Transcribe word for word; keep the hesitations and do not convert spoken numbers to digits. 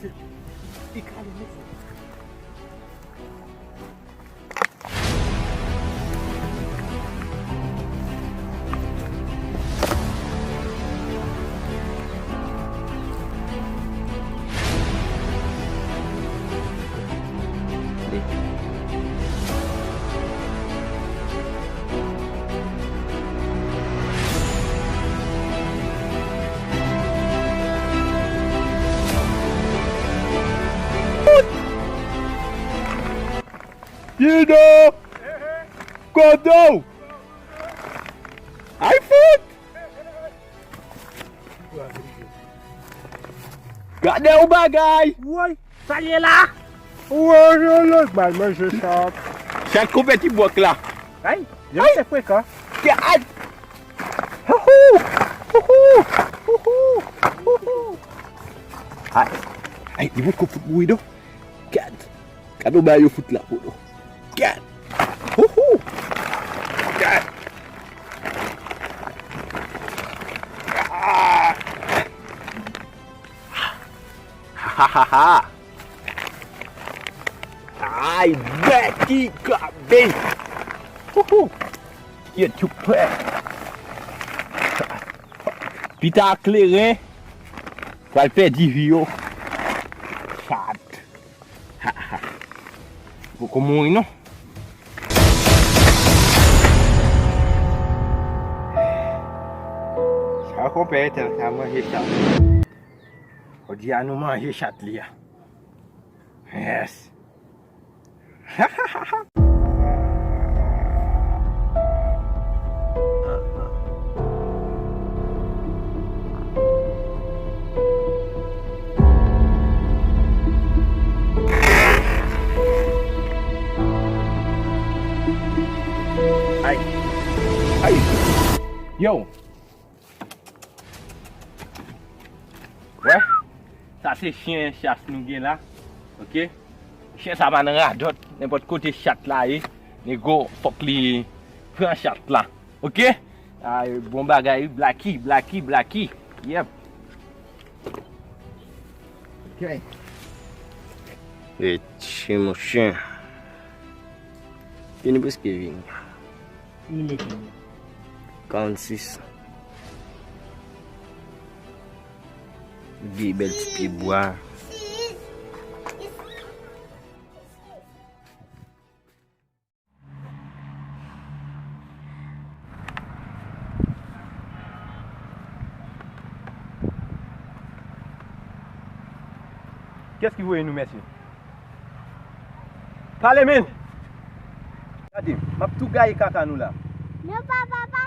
Li kale, mesye. Kido! Kodo! Ay fout! Gade yon bagay! Woy! Sa l ye la? Woy, woy, woy, bay manje chat. Chat konpè ti bòk la. Ay, yo se frekan. Gad! Houhou! Houhou! Houhou! Houhou! Ay, ay, li potko fout mouri non. Gad! Gad yon bagay yo fout la pou nou. Gad! Houhou! Gad! Ah! Ha, ha, ha, ha! Ay, Becky Gabin! Houhou! Kiyèt, yo pè! Pita kleren pral pèdi vi yo. Chat. Ha, ha. Poko mouri non. Sa konpè Etèl ka manje chat. Jodi a nou manje chat li a. Yes. Ay. Ay. Yo. Wè, sa se chen chas nou gen la. Oke? Chen sa pa nan radòt, nenpòt kote chat la ye, nego fòk li pran chat la. Oke? Ay, bon bagay, wi, Blacky, Blacky, Blacky. Yep. Oke. Etche, monchè. Vini prèske vini. Nimewo ki? Karannsis. Vye bèl ti pye bwa. Kiyès ki voye nou, mesye? Pale, men! Gade, m ap tou gaye kaka nou la. Non, papa, pa